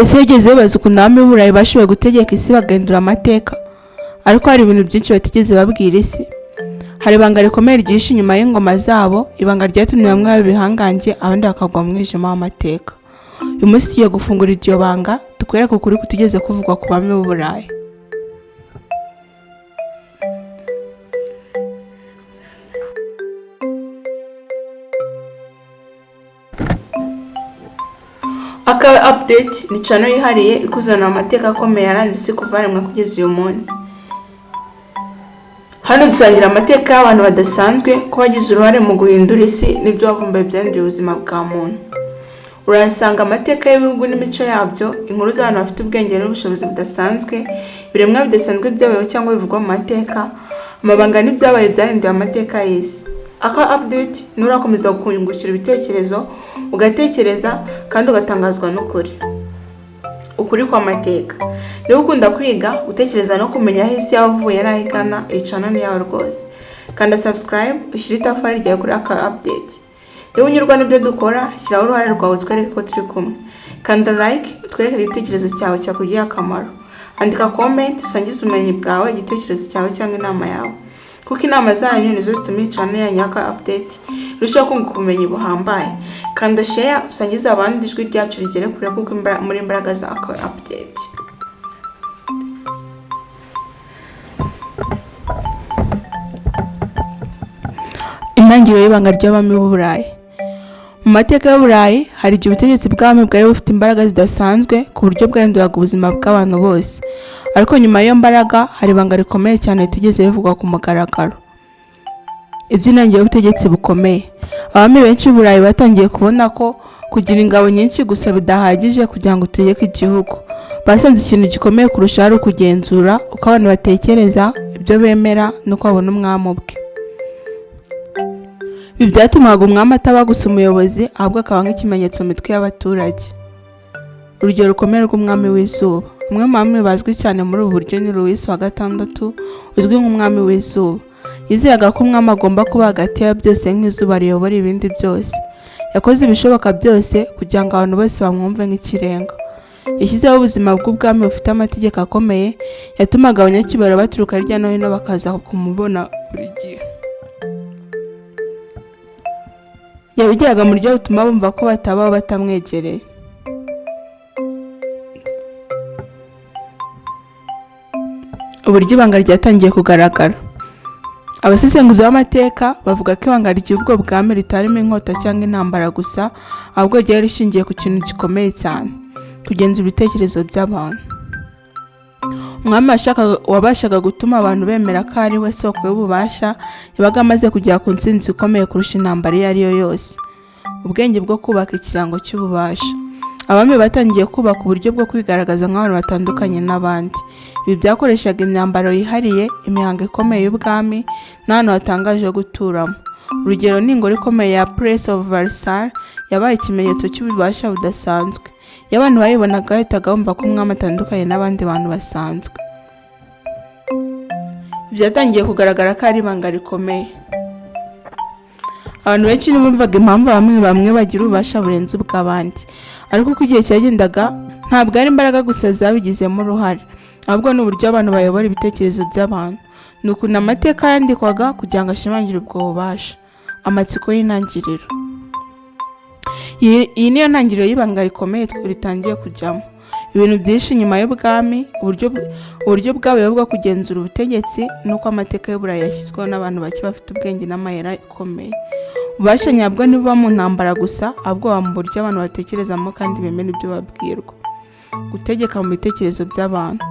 Ese wigeze wibaza ukuntu abami b'Uburayi bashoboye gutegeka isi bagahindura amateka? Ariko hari ibintu byinshi batigeze babwira isi. Hari ibanga rikomeye ryihishe inyuma y'ingoma zabo, ibanga ryatumye bamwe baba ibihangange, abandi bakagwa mu mwijima w'amateka. Uyu munsi tugiye gufungura iryo banga, tukwereke ukuri kutigeze kuvugwa ku bami b'Uburayi. Akawe Update ni channel yihariye ikuzanira amateka akomeye yaranze isi kuva yaremwa kugeza uyu munsi. Hano dusangira amateka y'abantu badasanzwe ko bagize uruhare mu guhindura isi n'ibyo bavumbuye byahinduye ubuzima bwa muntu. Urahasanga amateka y'ibihugu n'imico yabyo, inkuru z'abantu bafite ubwenge n'ubushobozi budasanzwe, ibiremwa bidasanzwe byabayeho cyangwa bivugwa mu mateka, amabanga n'ibyabaye byahinduye amateka y'isi. Aka Update ni urakomeza kukungukira ibitekerezo, ugatekereza kandi ugatangazwa n'ukuri. Ukuri kw'amateka. Niba ukunda kwiga, gutekereza no kumenya aho isi yavuye n'aho igana, iyi channel ni iyawe rwose. Kanda subscribe, ushyire itafari ryawe kuri Aka Update. Niba unyurwa n'ibyo dukora, shyiraho uruhare rwawe utwereke ko turi kumwe. Kanda like, utwereke igitekerezo cyawe cyakugirira akamaro. Andika comment, usangize ubumenyi bwawe, igitekerezo cyawe cyangwa inama yawe. Kuko inama zanyu nizo zituma iyi channel yanyu Aka Update irushaho kunguka ubumenyi buhambaye. Kanda share, usangize abandi ijwi ryacu rigere kure kuko muri imbaraga za Aka Update. Intangiriro y'ibanga ry'abami b'Uburayi. Mu mateka y'Uburayi hari igihe ubutegetsi bw'abami bwari bufite imbaraga zidasanzwe ku buryo bwahinduraga ubuzima bw'abantu bose. Ariko nyuma y'iyo mbaraga hari ibanga rikomeye cyane ritigeze rivugwa ku mugaragaro. Iby'intangiriro y'ubutegetsi bukomeye. Abami benshi b'Uburayi batangiye kubona ko kugira ingabo nyinshi gusa bidahagije kugira ngo utegeke igihugu. Basanze ikintu gikomeye kurushaho ari ukugenzura uko abantu batekereza, ibyo bemera n'uko babona umwami ubwe. Ibi byatumaga umwami ataba gusa umuyobozi, ahubwo akaba nk'ikimenyetso mu mitwe y'abaturage. Urugero rukomeye rw'umwami w'izuba. Umwe mu bami bazwi cyane muri ubu buryo ni Louis wa gatandatu, uzwi nk'umwami w'izuba. Yizeraga ko umwami agomba kuba hagati ya byose nk'izuba riyobora ibindi byose. Yakoze ibishoboka byose kugira ngo abantu bose bamwumve nk'ikirenga. Yashyizeho ubuzima bw'ubwami bufite amategeko akomeye, yatumaga abanyacyubahiro baturuka hirya no hino bakaza kumubona buri gihe. Yabigiraga mu buryo butuma bumva ko batabaho batamwegereye. Uburyo ibanga ryatangiye kugaragara. Abasesenguzi b'amateka bavuga ko ibanga ry'ubwo bwami ritarimo inkota cyangwa intambara gusa, ahubwo ryari rishingiye ku kintu gikomeye cyane, kugenzura ibitekerezo by'abantu. Umwami wabashaga gutuma abantu bemera ko ari we soko y'ububasha, yabaga amaze kugera ku ntsinzi ikomeye kurusha intambara iyo ari yo yose. Ubwenge bwo kubaka ikirango cy'ububasha. Abami batangiye kubaka uburyo bwo kwigaragaza nk'abantu batandukanye n'abandi. Ibi byakoreshaga imyambaro yihariye, imihango ikomeye y'ubwami n'ahantu hatangaje ho guturamo. Urugero ni ingoro ikomeye ya Palace of Versailles yabaye ikimenyetso cy'ububasha budasanzwe. Iyo abantu bayibonaga bahitaga bumva ko umwami atandukanye n'abandi bantu basanzwe. Byatangiye kugaragara ko ari ibanga rikomeye. Abantu benshi ntibumvaga impamvu bamwe bamwe bagira ububasha burenze ubw'abandi. Ariko uko igihe cyagendaga, ntabwo ari imbaraga gusa zabigizemo uruhare, ahubwo ni uburyo abantu bayobora ibitekerezo by'abantu. Ni ukuntu amateka yandikwaga kugira ngo ashimangire ubwo bubasha. Amatsiko y'intangiriro. Iyi niyo ntangiriro y'ibanga rikomeye ritangiye kujyamo. Ibintu byinshi nyuma y'ubwami, uburyo bwabayeho bwo kugenzura ubutegetsi, n'uko amateka y'Uburayi yashyizweho n'abantu bake bafite ubwenge n'amayeri akomeye. Ububasha nyabwo ntibuba mu ntambara gusa, ahubwo buba mu buryo abantu batekerezamo kandi bemera ibyo babwirwa. Gutegeka mu bitekerezo by'abantu.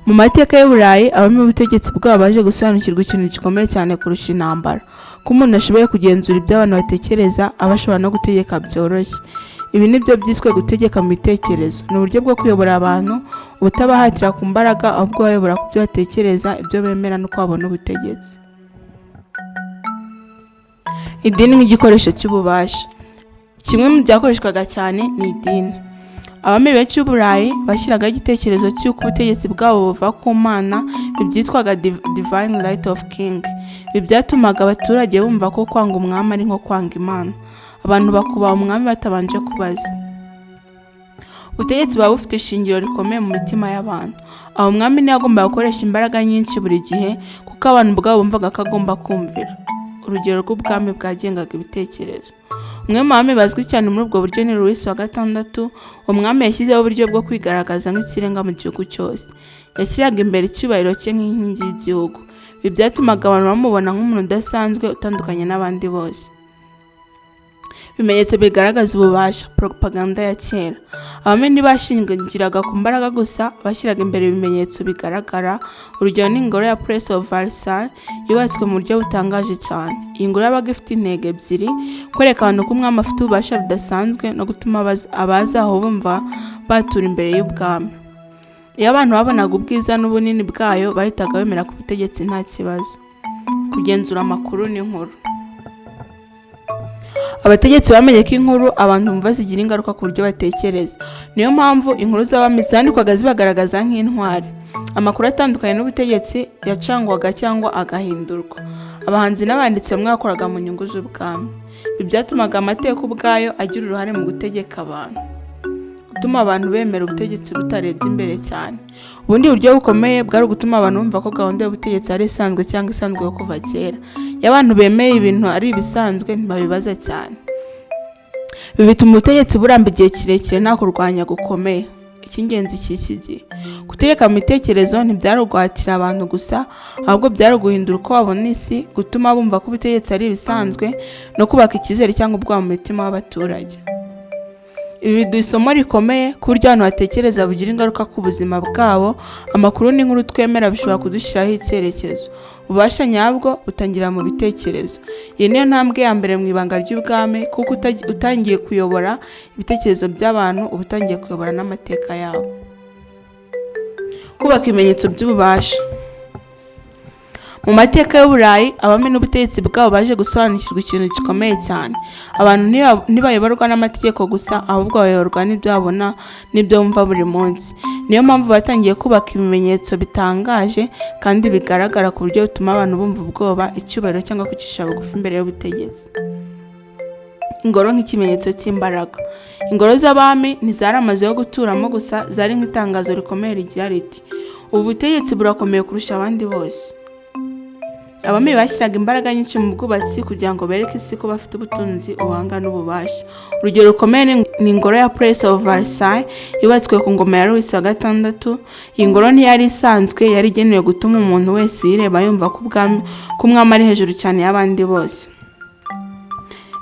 Mu mateka y'Uburayi, abami b'ubutegetsi bwabo baje gusobanukirwa ikintu gikomeye cyane kurusha intambara. Ko umuntu ashoboye kugenzura ibyo abantu batekereza, aba ashobora no gutegeka byoroshye. Ibi ni byo byiswe gutegeka mu bitekerezo. Ni uburyo bwo kuyobora abantu, ubutabahatira ku mbaraga, ahubwo bayobora ku byo batekereza, ibyo bemera n'uko babona ubutegetsi. Idini nk'igikoresho cy'ububasha. Kimwe mu byakoreshwaga cyane ni idini. Abami benshi b'Uburayi bashyiragaho igitekerezo cy'uko ubutegetsi bwabo buva ku Mana, ibyitwaga divine right of king. Ibi byatumaga abaturage bumva ko kwanga umwami ari nko kwanga Imana. Abantu bakubaha umwami batabanje kubaza. Ubutegetsi buba bufite ishingiro rikomeye mu mitima y'abantu. Aho umwami ntiyagombaga gukoresha imbaraga nyinshi buri gihe, kuko abantu ubwabo bumvaga ko agomba kumvira. Urugero rw'ubwami bwagengaga ibitekerezo. Umwe mu bami bazwi cyane muri ubwo buryo ni Louis wa gatandatu. Uwo mwami yashyizeho uburyo bwo kwigaragaza nk'ikirenga mu gihugu cyose. Yashyiraga imbere icyubahiro cye nk'inkingi y'igihugu. Ibi byatumaga abantu bamubona nk'umuntu udasanzwe, utandukanye n'abandi bose. Ibimenyetso bigaragaza ububasha, propaganda ya kera. Abami ntibashingiraga ku mbaraga gusa, bashyiraga imbere ibimenyetso bigaragara. Urugero ni ingoro ya Palace of Versailles yubatswe mu buryo butangaje cyane. Iyi ngoro yabaga ifite intego ebyiri: kwereka abantu ko umwami afite ububasha budasanzwe no gutuma abaza aho bumva batura imbere y'ubwami. Iyo abantu babonaga ubwiza n'ubunini bwayo, bahitaga bemera ko ubutegetsi nta kibazo. Kugenzura amakuru n'inkuru. Abategetsi bamenye ko inkuru abantu bumva zigira ingaruka ku buryo batekereza. Niyo mpamvu inkuru z'abami zandikwaga zibagaragaza nk'intwari. Amakuru atandukanye n'ubutegetsi yacangwaga cyangwa agahindurwa. Abahanzi n'abanditsi bamwe bakoraga mu nyungu z'ubwami. Ibi byatumaga amateka ubwayo agira uruhare mu gutegeka abantu. Gutuma abantu bemera ubutegetsi butarebye imbere cyane. Ubundi buryo bukomeye bwari ugutuma abantu bumva ko gahunda y'ubutegetsi ari isanzwe cyangwa isanzwe yo kuva kera. Iyo abantu bemeye ibintu ari ibisanzwe, ntibabibaza cyane. Ibi bituma ubutegetsi buramba igihe kirekire nta kurwanya gukomeye. Icy'ingenzi cy'iki gihe: gutegeka mu bitekerezo ntibyari uguhatira abantu gusa, ahubwo byari uguhindura uko babona isi, gutuma bumva ko ubutegetsi ari ibisanzwe, no kubaka icyizere cyangwa ubwoba mu mitima w'abaturage. Ibi biduha isomo rikomeye ku buryo abantu batekereza bugira ingaruka ku buzima bwabo. Amakuru n'inkuru twemera bishobora kudushyiraho icyerekezo. Ububasha nyabwo butangira mu bitekerezo. Iyi niyo ntambwe ya mbere mu ibanga ry'ubwami, kuko utangiye kuyobora ibitekerezo by'abantu, uba utangiye kuyobora n'amateka yabo. Kubaka ibimenyetso by'ububasha. Mu mateka y'Uburayi, abami n'ubutegetsi bwabo baje gusobanukirwa ikintu gikomeye cyane: abantu ntibayoborwa n'amategeko gusa, ahubwo bayoborwa n'ibyo babona n'ibyo bumva buri munsi. Niyo mpamvu batangiye kubaka ibimenyetso bitangaje kandi bigaragara, ku buryo butuma abantu bumva ubwoba, icyubahiro cyangwa kwicisha bugufi imbere y'ubutegetsi. Ingoro nk'ikimenyetso cy'imbaraga. Ingoro z'abami ntizari amazu yo guturamo gusa, zari nk'itangazo rikomeye rigira riti: "Ubu butegetsi burakomeye kurusha abandi bose." Abami bashyiraga imbaraga nyinshi mu bwubatsi kugira ngo bereke isi ko bafite ubutunzi, ubuhanga n'ububasha. Urugero rukomeye ni ingoro ya Palace of Versailles yubatswe ku ngoma ya Louis wa gatandatu. Iyi ngoro ntiyari isanzwe, yari igenewe gutuma umuntu wese uyireba yumva ko umwami ari hejuru cyane y'abandi bose.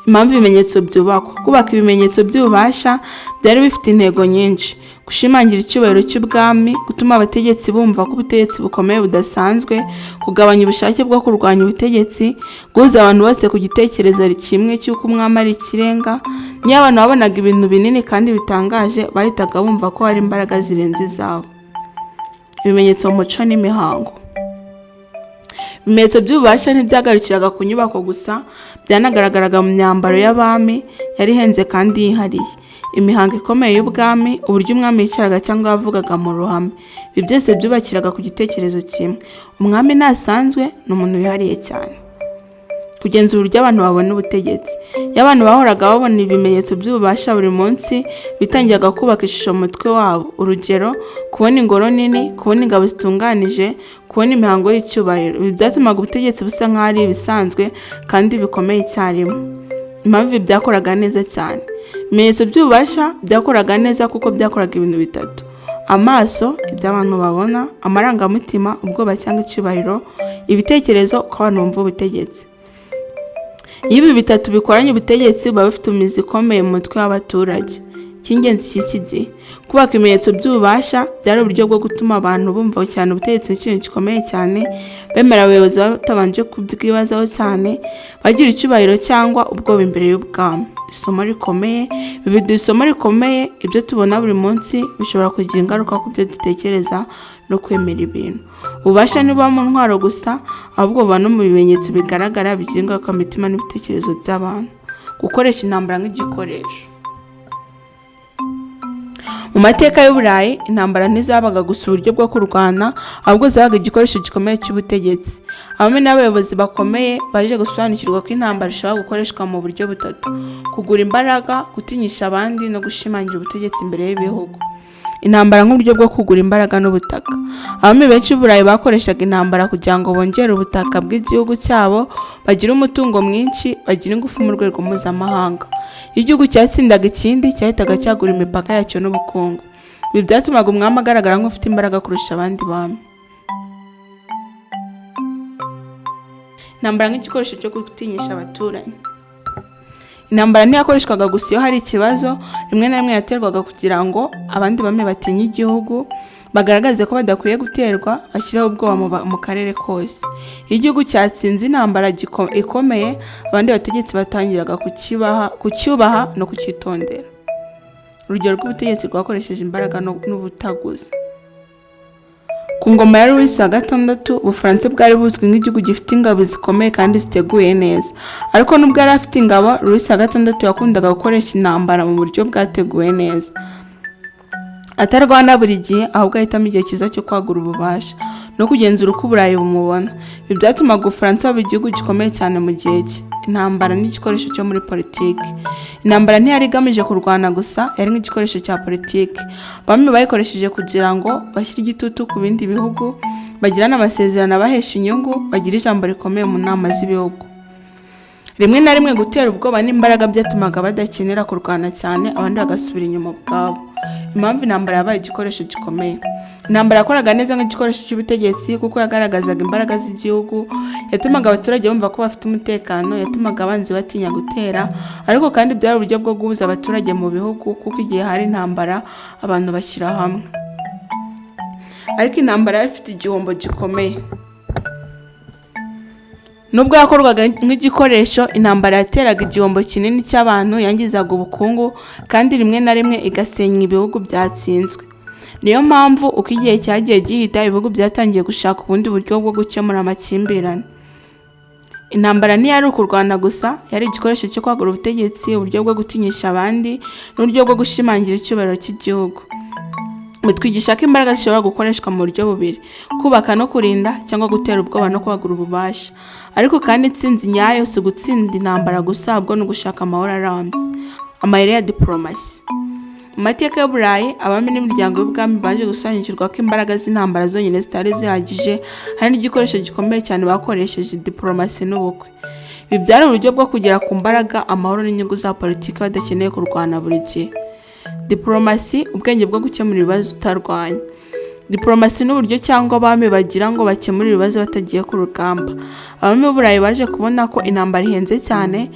Impamvu ibimenyetso byubakwa. Kubaka ibimenyetso by'ububasha byari bifite intego nyinshi: gushimangira icyubahiro cy'ubwami, gutuma abategetsi bumva ko ubutegetsi bukomeye budasanzwe, kugabanya ubushake bwo kurwanya ubutegetsi, guhuza abantu bose ku gitekerezo kimwe cy'uko umwami ari ikirenga. Niyo abantu babonaga ibintu binini kandi bitangaje, bahitaga bumva ko hari imbaraga zirenze izabo. Ibimenyetso mu muco n'imihango. Ibimenyetso by'ububasha ntibyagarukiraga ku nyubako gusa, byanagaragaraga mu myambaro y'abami yari ihenze kandi yihariye, imihango ikomeye y'ubwami, uburyo umwami yicaraga cyangwa yavugaga mu ruhame. Ibi byose byubakiraga ku gitekerezo kimwe: umwami ntasanzwe, ni umuntu wihariye cyane. Kugenzura uburyo abantu babona ubutegetsi. Iyo abantu bahoraga babona ibimenyetso by'ububasha buri munsi, bitangiraga kubaka ishusho mu mutwe wabo. Urugero, kubona ingoro nini, kubona ingabo zitunganije, kubona imihango y'icyubahiro. Ibi byatumaga ubutegetsi busa nk'aho ari ibisanzwe kandi bikomeye icyarimwe. Impamvu ibi byakoraga neza cyane: ibimenyetso by'ububasha byakoraga neza kuko byakoraga ibintu bitatu: amaso, ibyo abantu babona; amarangamutima, ubwoba cyangwa icyubahiro; ibitekerezo, uko abantu bumva ubutegetsi. Iyo ibi bitatu bikoranye, ubutegetsi buba bufite imizi ikomeye mu mutwe w'abaturage. Icy'ingenzi cy'iki gihe: kubaka ibimenyetso by'ububasha byari uburyo bwo gutuma abantu bumva cyane ubutegetsi nk'ikintu gikomeye cyane, bemera abayobozi batabanje kubwibazaho cyane, bagira icyubahiro cyangwa ubwoba imbere y'ubwami. Isomo rikomeye: ibi biduha isomo rikomeye. Ibyo tubona buri munsi bishobora kugira ingaruka ku byo dutekereza no kwemera ibintu. Ububasha ntibuba mu ntwaro gusa, ahubwo buba no mu bimenyetso bigaragara bigira ingaruka mu mitima n'ibitekerezo by'abantu. Gukoresha intambara nk'igikoresho. Mu mateka y'Uburayi, intambara ntizabaga gusa uburyo bwo kurwana, ahubwo zabaga igikoresho gikomeye cy'ubutegetsi. Abami n'abayobozi bakomeye baje gusobanukirwa ko intambara ishobora gukoreshwa mu buryo butatu: kugura imbaraga, gutinyisha abandi no gushimangira ubutegetsi imbere y'ibihugu. Intambara nk'uburyo bwo kugura imbaraga n'ubutaka. Abami benshi b'Uburayi bakoreshaga intambara kugira ngo bongere ubutaka bw'igihugu cyabo, bagire umutungo mwinshi, bagire ingufu mu rwego mpuzamahanga. Iyo igihugu cyatsindaga ikindi, cyahitaga cyagura imipaka yacyo n'ubukungu. Ibi byatumaga umwami agaragara nk'ufite imbaraga kurusha abandi bami. Intambara nk'igikoresho cyo gutinyisha abaturanyi. Intambara ntiyakoreshwaga gusa iyo hari ikibazo, rimwe na rimwe yaterwaga kugira ngo abandi bami batinye igihugu, bagaragaze ko badakwiye guterwa, bashyireho ubwoba mu karere kose. Iyo igihugu cyatsinze intambara ikomeye, abandi bategetsi batangiraga kucyubaha no kucyitondera. Urugero rw'ubutegetsi rwakoresheje imbaraga n'ubutaguza. Ku ngoma ya Louis wa gatandatu, Ubufaransa bwari buzwi nk'igihugu gifite ingabo zikomeye kandi ziteguye neza. Ariko nubwo yari afite ingabo, Louis wa gatandatu yakundaga gukoresha intambara mu buryo bwateguwe neza. Atarwana buri gihe, ahubwo ahitamo igihe cyiza cyo kwagura ububasha no kugenzura uko Uburayi bumubona. Ibi byatumaga Ubufaransa buba igihugu gikomeye cyane mu gihe cye. Intambara n'igikoresho cyo muri politiki. Intambara ntiyari igamije kurwana gusa, yari nk'igikoresho cya politiki. Bamwe bayikoresheje kugira ngo bashyire igitutu ku bindi bihugu, bagirane amasezerano abahesha inyungu, bagire ijambo rikomeye mu nama z'ibihugu. Rimwe na rimwe gutera ubwoba n'imbaraga byatumaga badakenera kurwana cyane, abandi bagasubira inyuma ubwabo. Impamvu intambara yabaye igikoresho gikomeye. Intambara yakoraga neza nk'igikoresho cy'ubutegetsi kuko yagaragazaga imbaraga z'igihugu, yatumaga abaturage bumva ko bafite umutekano, yatumaga abanzi batinya gutera, ariko kandi byari uburyo bwo guhuza abaturage mu bihugu kuko igihe hari intambara abantu bashyira hamwe. Ariko intambara yari ifite igihombo gikomeye. Nubwo yakorwaga nk'igikoresho, intambara yateraga igihombo kinini cy'abantu, yangizaga ubukungu kandi rimwe na rimwe igasenya ibihugu byatsinzwe. Niyo mpamvu uko igihe cyagiye gihita, ibihugu byatangiye gushaka ubundi buryo bwo gukemura amakimbirane. Intambara ntiyari ukurwana gusa, yari igikoresho cyo kwagura ubutegetsi, uburyo bwo gutinyisha abandi n'uburyo bwo gushimangira icyubahiro cy'igihugu. Bitwigisha ko imbaraga zishobora gukoreshwa mu buryo bubiri: kubaka no kurinda, cyangwa gutera ubwoba no kwagura ububasha. Ariko kandi intsinzi nyayo si ugutsinda intambara gusa, ahubwo ni ugushaka amahoro arambye. Amayeri ya diporomasi. Mu mateka y'Uburayi, abami n'imiryango y'ubwami baje gusobanukirwa ko imbaraga z'intambara zonyine zitari zihagije, hari n'igikoresho gikomeye cyane bakoresheje: diporomasi n'ubukwe. Ibi byari uburyo bwo kugera ku mbaraga, amahoro n'inyungu za politiki badakeneye kurwana buri gihe. Diporomasi, ubwenge bwo gukemura ibibazo utarwanya. Diporomasi ni uburyo cyangwa abami bagira ngo bakemure ibibazo batagiye ku rugamba. Abami b'Uburayi baje kubona ko intambara ihenze cyane,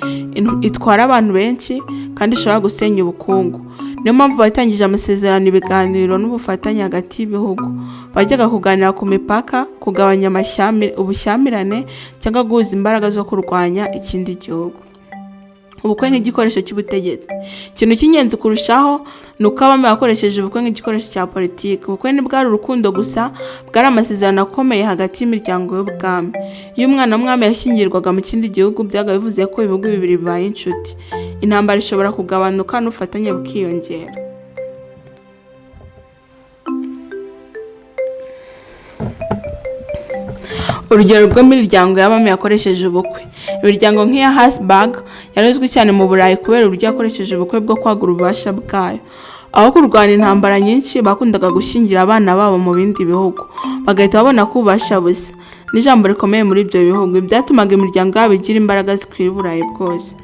itwara abantu benshi kandi ishobora gusenya ubukungu. Niyo mpamvu batangije amasezerano, ibiganiro n'ubufatanye hagati y'ibihugu. Bajyaga kuganira ku mipaka, kugabanya ubushyamirane cyangwa guhuza imbaraga zo kurwanya ikindi gihugu. Ubukwe nk'igikoresho cy'ubutegetsi. Ikintu cy'ingenzi kurushaho ni uko abami bakoresheje ubukwe nk'igikoresho cya politiki. Ubukwe ntibwari urukundo gusa, bwari amasezerano akomeye hagati y'imiryango y'ubwami. Iyo umwana w'umwami yashyingirwaga mu kindi gihugu, byabaga bivuze ko ibihugu bibiri bibaye inshuti. Intambara ishobora kugabanuka n'ubufatanye bukiyongera. Urugero rw'imiryango y'abami yakoresheje ubukwe. Imiryango nk'iya Habsburg yari izwi cyane mu Burayi kubera uburyo yakoresheje ubukwe bwo kwagura ububasha bwayo. Aho kurwana intambara nyinshi, bakundaga gushyingira abana babo mu bindi bihugu, bagahita babona ko ububasha busa n'ijambo rikomeye muri ibyo bihugu. Ibi byatumaga imiryango yabo igira imbaraga zikwira Uburayi bwose.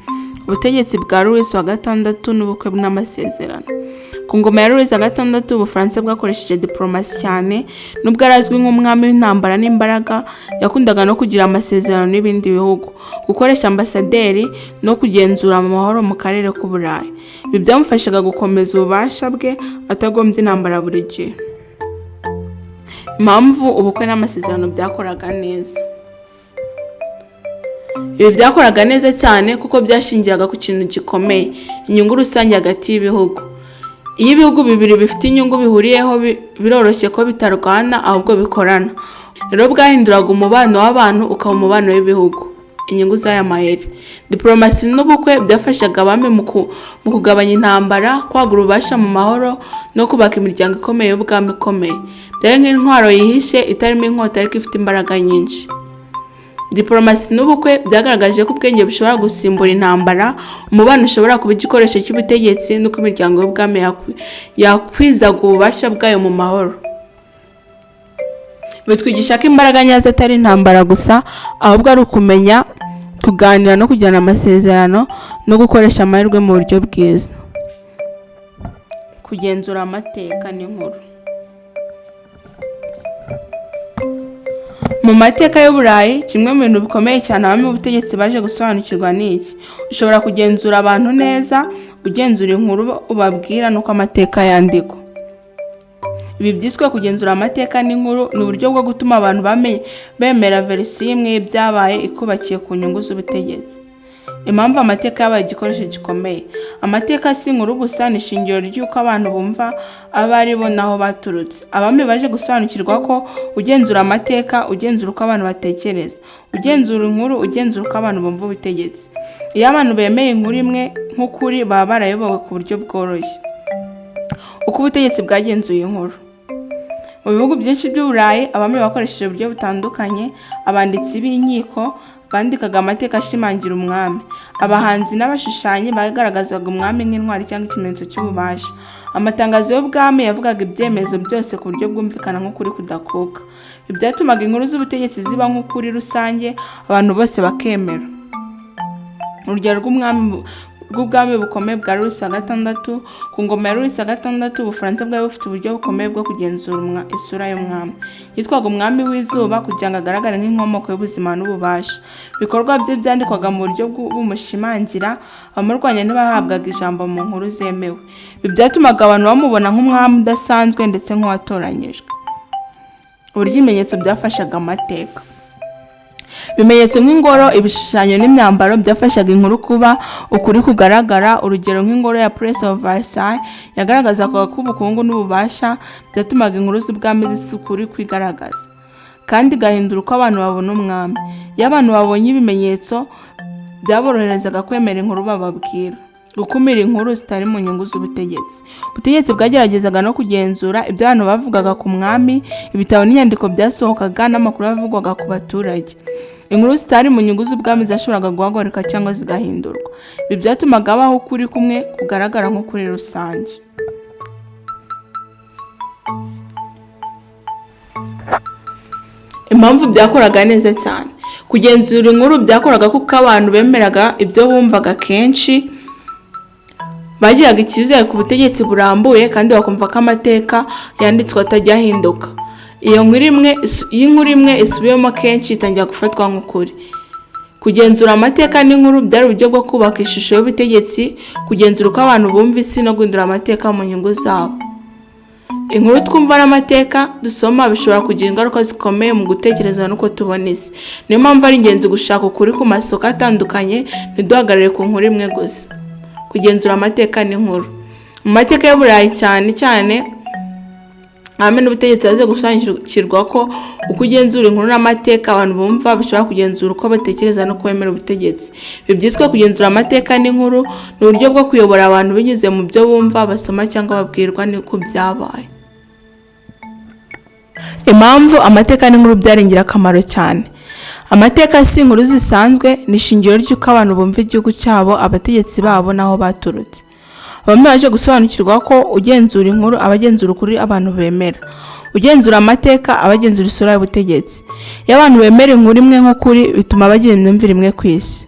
Ubutegetsi bwa Louis wa gatandatu n'ubukwe n'amasezerano. Ku ngoma ya Louis wa gatandatu, Ubufaransa bwakoresheje diporomasi cyane. Nubwo yari azwi nk'umwami w'intambara n'imbaraga, yakundaga no kugira amasezerano n'ibindi bihugu, gukoresha ambasaderi no kugenzura amahoro mu karere k'Uburayi. Ibi byamufashaga gukomeza ububasha bwe atagombye intambara buri gihe. Impamvu ubukwe n'amasezerano byakoraga neza. Ibi byakoraga neza cyane kuko byashingiraga ku kintu gikomeye: inyungu rusange hagati y'ibihugu. Iyo ibihugu bibiri bifite inyungu bihuriyeho, biroroshye ko bitarwana ahubwo bikorana. Rero bwahinduraga umubano w'abantu ukaba umubano w'ibihugu. Inyungu z'aya mayeri: Diporomasi n'ubukwe byafashaga abami mu kugabanya intambara, kwagura ububasha mu mahoro no kubaka imiryango ikomeye y'ubwami ikomeye. Byari nk'intwaro yihishe itarimo inkota ariko ifite imbaraga nyinshi. Diporomasi n'ubukwe byagaragaje ko ubwenge bushobora gusimbura intambara, umubano ushobora kuba igikoresho cy'ubutegetsi, n'uko imiryango y'ubwami yakwizaga ububasha bwayo mu mahoro. Bitwigisha ko imbaraga nyazo atari intambara gusa, ahubwo ari ukumenya kuganira no kugirana amasezerano no gukoresha amahirwe mu buryo bwiza. Kugenzura amateka n'inkuru. Mu mateka y'Uburayi, kimwe mu bintu bikomeye cyane abami b'ubutegetsi baje gusobanukirwa ni iki: ushobora kugenzura abantu neza ugenzura inkuru ubabwira n'uko amateka yandikwa. Ibi byiswe kugenzura amateka n'inkuru ni uburyo bwo gutuma abantu bemera verisiyo imwe y'ibyabaye ikubakiye ku nyungu z'ubutegetsi. Impamvu amateka yabaye igikoresho gikomeye: Amateka si inkuru gusa, ni ishingiro ry'uko abantu bumva abo ari bo n'aho baturutse. Abami baje gusobanukirwa ko ugenzura amateka, ugenzura uko abantu batekereza; ugenzura inkuru, ugenzura uko abantu bumva ubutegetsi. Iyo abantu bemeye inkuru imwe nk'ukuri, baba barayobowe ku buryo bworoshye. Uko ubutegetsi bwagenzuye inkuru. Mu bihugu byinshi by'Uburayi, abami bakoresheje uburyo butandukanye: abanditsi b'inkiko bandikaga amateka ashimangira umwami, abahanzi n'abashushanyi bagaragazaga umwami nk'intwari cyangwa ikimenyetso cy'ububasha, amatangazo y'ubwami yavugaga ibyemezo byose ku buryo bwumvikana nk'ukuri kudakuka. Ibi byatumaga inkuru z'ubutegetsi ziba nk'ukuri rusange, abantu bose bakemera. Urugero rw'ubwami bukomeye bwa Louis wa gatandatu. Ku ngoma ya Louis wa gatandatu, Ubufaransa bwari bufite uburyo bukomeye bwo kugenzura isura y'umwami. Yitwaga umwami w'izuba kugira ngo agaragare nk'inkomoko y'ubuzima n'ububasha. Ibikorwa bye byandikwaga mu buryo bumushimangira, abamurwanya ntibahabwaga ijambo mu nkuru zemewe. Ibi byatumaga abantu bamubona nk'umwami udasanzwe ndetse nk'uwatoranyijwe. Uburyo ibimenyetso byafashaga amateka. Ibimenyetso nk'ingoro, ibishushanyo n'imyambaro byafashaga inkuru kuba ukuri kugaragara. Urugero nk'ingoro ya Palace of Versailles yagaragazaga ko ubukungu n'ububasha, byatumaga inkuru z'ubwami zisa ukuri kwigaragaza, kandi igahindura uko abantu babona umwami. Iyo abantu babonye ibimenyetso, byaboroherezaga kwemera inkuru bababwira. Gukumira inkuru zitari mu nyungu z'ubutegetsi. Ubutegetsi bwageragezaga no kugenzura ibyo abantu bavugaga ku mwami, ibitabo n'inyandiko byasohokaga n'amakuru yavugwaga ku baturage. Inkuru zitari mu nyungu z'ubwami zashoboraga guhagarikwa cyangwa zigahindurwa. Ibi byatumaga habaho ukuri kumwe kugaragara nk'ukuri rusange. Impamvu byakoraga neza cyane: Kugenzura inkuru byakoraga kuko abantu bemeraga ibyo bumvaga kenshi, bagiraga icyizere ku butegetsi burambuye kandi bakumva ko amateka yanditswe atajya ahinduka. Iyo inkuru imwe isubiwemo kenshi itangira gufatwa nk'ukuri. Kugenzura amateka n'inkuru byari uburyo bwo kubaka ishusho y'ubutegetsi, kugenzura uko abantu bumva isi no guhindura amateka mu nyungu zabo. Inkuru twumva n'amateka dusoma bishobora kugira ingaruka zikomeye mu gutekereza n'uko tubona isi. Niyo mpamvu ari ingenzi gushaka ukuri ku masoko atandukanye, ntiduhagarare ku nkuru imwe gusa. Kugenzura amateka n'inkuru. Mu mateka y'Uburayi cyane cyane, abami n'ubutegetsi baze gusobanukirwa ko uko ugenzura inkuru n'amateka abantu bumva bishobora kugenzura uko batekereza no kwemera ubutegetsi. Ibi byiswe kugenzura amateka n'inkuru ni uburyo bwo kuyobora abantu binyuze mu byo bumva, basoma cyangwa babwirwa n'uko byabaye. Impamvu amateka n'inkuru byari ingirakamaro cyane. Amateka si inkuru zisanzwe, ni ishingiro ry'uko abantu bumva igihugu cyabo, abategetsi babo n'aho baturutse. Bamwe baje gusobanukirwa ko ugenzura inkuru aba agenzura ukuri abantu bemera. Ugenzura amateka aba agenzura isura y'ubutegetsi. Iyo abantu bemera inkuru imwe nk'ukuri, bituma bagira imyumvire imwe ku isi.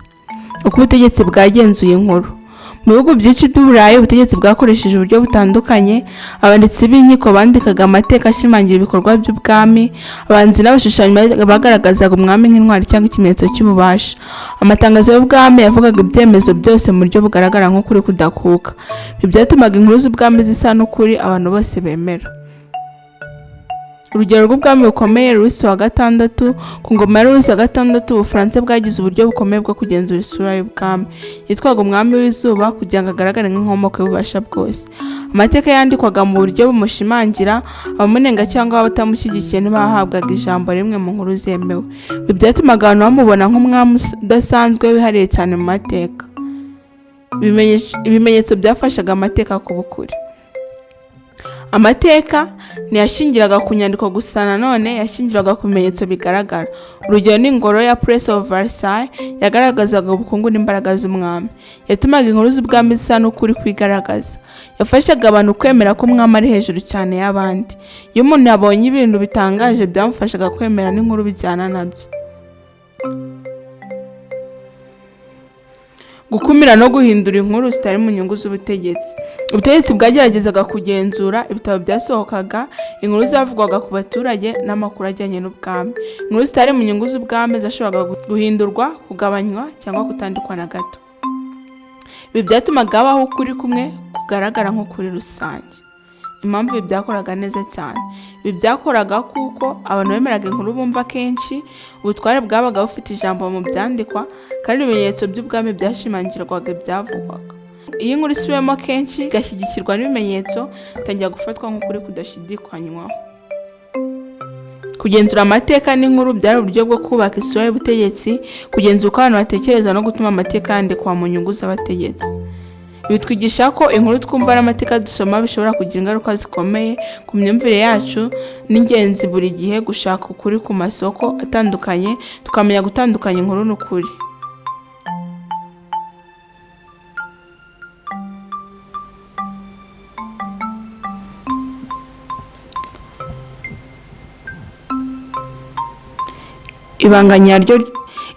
Uko ubutegetsi bwagenzuye inkuru. Mu bihugu byinshi by'Uburayi, ubutegetsi bwakoresheje uburyo butandukanye: abanditsi b'inkiko bandikaga amateka ashimangira ibikorwa by'ubwami, abahanzi n'abashushanyi bagaragazaga umwami nk'intwari cyangwa ikimenyetso cy'ububasha, amatangazo y'ubwami yavugaga ibyemezo byose mu buryo bugaragara nk'ukuri kudakuka. Ibi byatumaga inkuru z'ubwami zisa n'ukuri abantu bose bemera. Urugero rw'ubwami bukomeye, Louis wa gatandatu. Ku ngoma ya Louis wa gatandatu, Ubufaransa bwagize uburyo bukomeye bwo kugenzura isura y'ubwami. Yitwaga umwami w'izuba kugira ngo agaragare nk'inkomoko y'ububasha bwose. Amateka yandikwaga mu buryo bumushimangira, abamunenga cyangwa abatamushyigikiye ntibahabwaga ijambo rimwe mu nkuru zemewe. Ibi byatumaga abantu bamubona nk'umwami udasanzwe, wihariye cyane mu mateka. Ibimenyetso byafashaga amateka kuba ukuri. Amateka ntiyashingiraga ku nyandiko gusa, nanone yashingiraga ku bimenyetso bigaragara. Urugero ni ingoro ya Palace of Versailles yagaragazaga ubukungu n'imbaraga z'umwami. Yatumaga inkuru z'ubwami zisa n'ukuri kwigaragaza. Yafashaga abantu kwemera ko umwami ari hejuru cyane y'abandi. Iyo umuntu yabonye ibintu bitangaje, byamufashaga kwemera n'inkuru bijyana nabyo. Gukumira no guhindura inkuru zitari mu nyungu z'ubutegetsi. Ubutegetsi bwageragezaga kugenzura ibitabo byasohokaga, inkuru zavugwaga ku baturage n'amakuru ajyanye n'ubwami. Inkuru zitari mu nyungu z'ubwami zashoboraga guhindurwa, kugabanywa cyangwa kutandikwa na gato. Ibi byatumaga habaho ukuri kumwe kugaragara nk'ukuri rusange. Impamvu ibi byakoraga neza cyane: ibi byakoraga kuko abantu bemeraga inkuru bumva kenshi, ubutware bwabaga bufite ijambo mu byandikwa, kandi ibimenyetso by'ubwami byashimangirwaga ibyavugwaga. Iyo inkuru isubiwemo kenshi, igashyigikirwa n'ibimenyetso, itangira gufatwa nk'ukuri kudashidikanywaho. Kugenzura amateka n'inkuru byari uburyo bwo kubaka isura y'ubutegetsi, kugenzura uko abantu batekereza no gutuma amateka yandikwa mu nyungu z'abategetsi. Bitwigisha ko inkuru twumva n'amateka dusoma bishobora kugira ingaruka zikomeye ku myumvire yacu. Ni ingenzi buri gihe gushaka ukuri ku masoko atandukanye, tukamenya gutandukanya inkuru n'ukuri.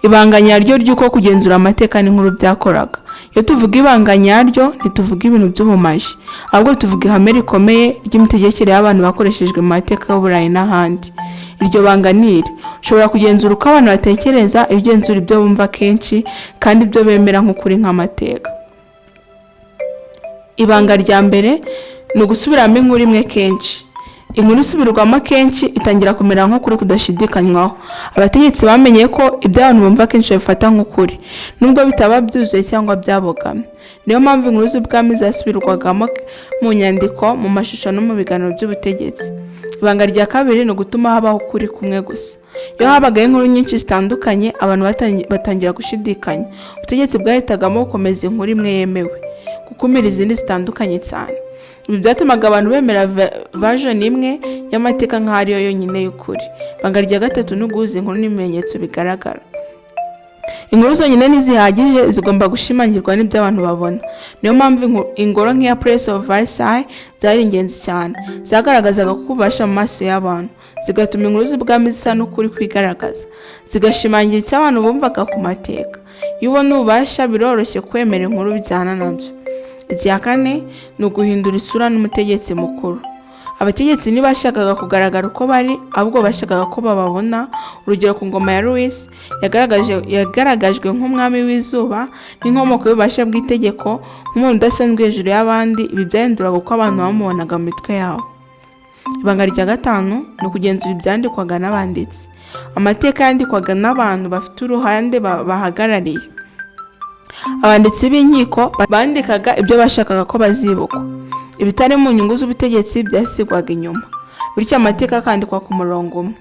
Ibanga nyaryo ry'uko kugenzura amateka n'inkuru byakoraga. Iyo tuvuga ibanga nyaryo, ntituvuga ibintu by'ubumaji, ahubwo tuvuga ihame rikomeye ry'imitegekere y'abantu bakoreshejwe mu mateka y'Uburayi n'ahandi. Iryo banga ni iri: ushobora kugenzura uko abantu batekereza iyo ugenzura ibyo bumva kenshi kandi ibyo bemera nk'ukuri, nk'amateka. Ibanga rya mbere ni ugusubiramo inkuru imwe kenshi. Inkuru isubirwamo kenshi itangira kumera nk'ukuri kudashidikanywaho. Abategetsi bamenye ko ibyo abantu bumva kenshi babifata nk'ukuri, nubwo bitaba byuzuye cyangwa byabogamye. Niyo mpamvu inkuru z'ubwami zasubirwagamo mu nyandiko, mu mashusho no mu biganiro by'ubutegetsi. Ibanga rya kabiri ni ugutuma habaho ukuri kumwe gusa. Iyo habagaho inkuru nyinshi zitandukanye, abantu batangira gushidikanya. Ubutegetsi bwahitagamo gukomeza inkuru imwe yemewe, gukumira izindi zitandukanye cyane. Ibi byatumaga abantu bemera version imwe y'amateka nk'aho ariyo yonyine y'ukuri. Ibanga rya gatatu ni uguhuza inkuru n'ibimenyetso bigaragara. Inkuru zonyine ntizihagije, zigomba gushimangirwa n'ibyo abantu babona. Niyo mpamvu ingoro nk'iya Palace of Versailles zari ingenzi cyane. Zagaragazaga ko ububasha mu maso y'abantu, zigatuma inkuru z'ubwami zisa n'ukuri kwigaragaza, zigashimangira icyo abantu bumvaga ku mateka. Iyo ubona ububasha, biroroshye kwemera inkuru bijyana nabyo. Icya kane ni uguhindura isura n'umutegetsi mukuru. Abategetsi ntibashakaga kugaragara uko bari, ahubwo bashakaga ko bababona. Urugero, ku ngoma ya Louis, yagaragajwe nk'umwami w'izuba, nk'inkomoko y'ububasha bw'itegeko, nk'umuntu udasanzwe hejuru y'abandi. Ibi byahinduraga uko abantu bamubonaga mu mitwe yabo. Ibanga rya gatanu ni ukugenzura ibyandikwaga n'abanditsi. Amateka yandikwaga n'abantu bafite uruhande bahagarariye. Abanditsi b'inkiko bandikaga ibyo bashakaga ko bazibukwa. Ibitari mu nyungu z'ubutegetsi byasigwaga inyuma, bityo amateka akandikwa ku murongo umwe.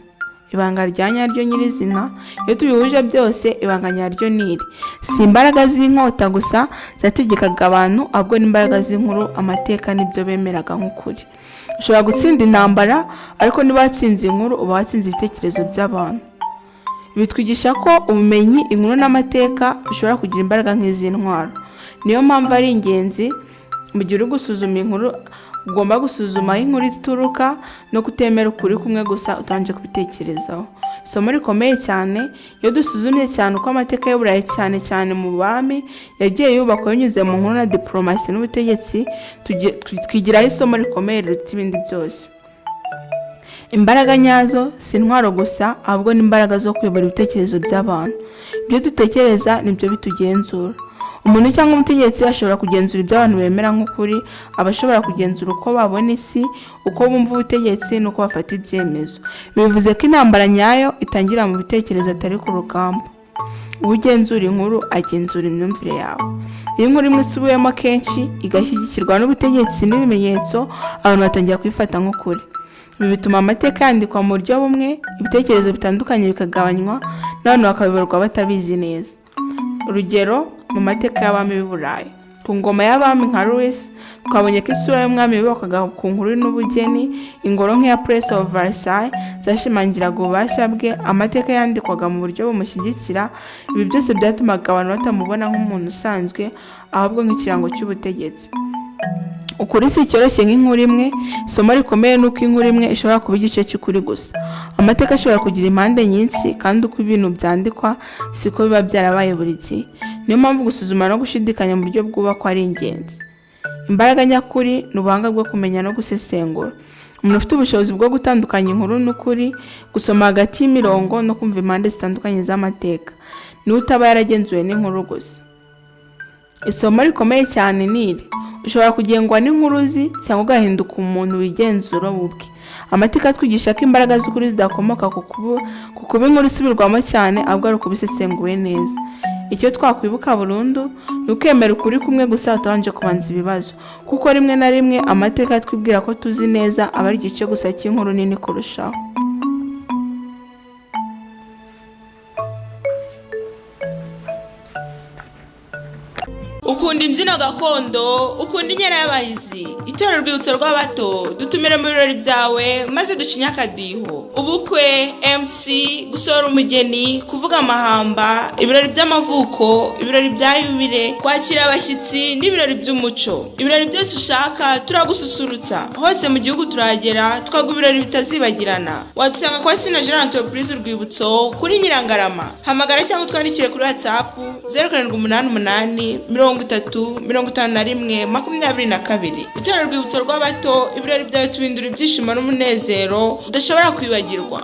Ibanga rya nyaryo nyirizina: iyo tubihuje byose, ibanga nyaryo ni iri: si imbaraga z'inkota gusa zategekaga abantu, ahubwo n'imbaraga z'inkuru, amateka n'ibyo bemeraga nk'ukuri. Ushobora gutsinda intambara, ariko niba watsinze inkuru, uba watsinze ibitekerezo by'abantu. Bitwigisha ko ubumenyi, inkuru n'amateka bishobora kugira imbaraga nk'iz'intwaro. Niyo mpamvu ari ingenzi, mu gihe uri gusuzuma inkuru, ugomba gusuzuma aho inkuru ituruka no kutemera ukuri kumwe gusa utabanje kubitekerezaho. Isomo rikomeye cyane: iyo dusuzumye cyane uko amateka y'Uburayi, cyane cyane mu bami, yagiye yubakwa binyuze mu nkuru na diporomasi n'ubutegetsi, twigiraho isomo rikomeye riruta ibindi byose. Imbaraga nyazo si intwaro gusa, ahubwo n'imbaraga zo kuyobora ibitekerezo by'abantu. Ibyo dutekereza nibyo bitugenzura. Umuntu cyangwa umutegetsi ashobora kugenzura ibyo abantu bemera nk'ukuri, aba ashobora kugenzura uko babona isi, uko bumva ubutegetsi n'uko bafata ibyemezo. Bivuze ko intambara nyayo itangira mu bitekerezo, atari ku rugamba. Ugenzura inkuru agenzura imyumvire yawe. Iyo inkuru imwe isubiwemo kenshi, igashyigikirwa n'ubutegetsi n'ibimenyetso, abantu batangira kuyifata nk'ukuri. Ibi bituma amateka yandikwa mu buryo bumwe, ibitekerezo bitandukanye bikagabanywa, n'abantu bakabibarwa batabizi neza. Urugero, mu mateka y'abami b'i Burayi, ku ngoma y'abami nka Louis, twabonye ko isura y'umwami yubakwaga ku nkuru n'ubugeni. Ingoro nk'iya Palace of Versailles zashimangiraga ububasha bwe, amateka yandikwaga mu buryo bumushyigikira. Ibi byose byatumaga abantu batamubona nk'umuntu usanzwe, ahubwo nk'ikirango cy'ubutegetsi. Ukuri si cyoroshye nk'inkuru imwe. Isomo rikomeye ni uko inkuru imwe ishobora kuba igice cy'ukuri gusa. Amateka ashobora kugira impande nyinshi, kandi uko ibintu byandikwa siko biba byarabaye buri gihe. Niyo mpamvu gusuzuma no gushidikanya mu buryo bwubakwa ari ingenzi. Imbaraga nyakuri ni ubuhanga bwo kumenya no gusesengura. Umuntu ufite ubushobozi bwo gutandukanya inkuru n'ukuri, gusoma hagati y'imirongo no kumva impande zitandukanye z'amateka, niwe utaba yaragenzuwe n'inkuru gusa. Isomo rikomeye cyane ni iri: ushobora kugengwa n'inkuru uzi, cyangwa ugahinduka umuntu wigenzura we ubwe. Amateka atwigisha ko imbaraga z'ukuri zidakomoka ku kuba inkuru isubirwamo cyane, ahubwo ari ukuba isesenguwe neza. Icyo twakwibuka burundu ni ukwemera ukuri kumwe gusa utabanje kubanza ibibazo, kuko rimwe na rimwe amateka twibwira ko tuzi neza aba ari igice gusa cy'inkuru nini kurushaho. Ukunda imbyino gakondo, ukunda inkera y'abahizi, itorero Urwibutso rw'Abato, dutumire mu birori byawe maze ducinye akadiho. Ubukwe, MC, gusohora umugeni, kuvuga amahamba, ibirori by'amavuko, ibirori bya yubile, kwakira abashyitsi n'ibirori by'umuco. Ibirori byose ushaka turagususurutsa. Hose mu gihugu turahagera, tukaguha ibirori bitazibagirana. Wadusanga kwa Sina Gerard Entreprise Urwibutso kuri Nyirangarama. Hamagara cyangwa utwandikire kuri WhatsApp 0788 30 51 22. Itorero Urwibutso rw'Abato, ibirori byawe tubindura ibyishimo n'umunezero udashobora kwibagirwa.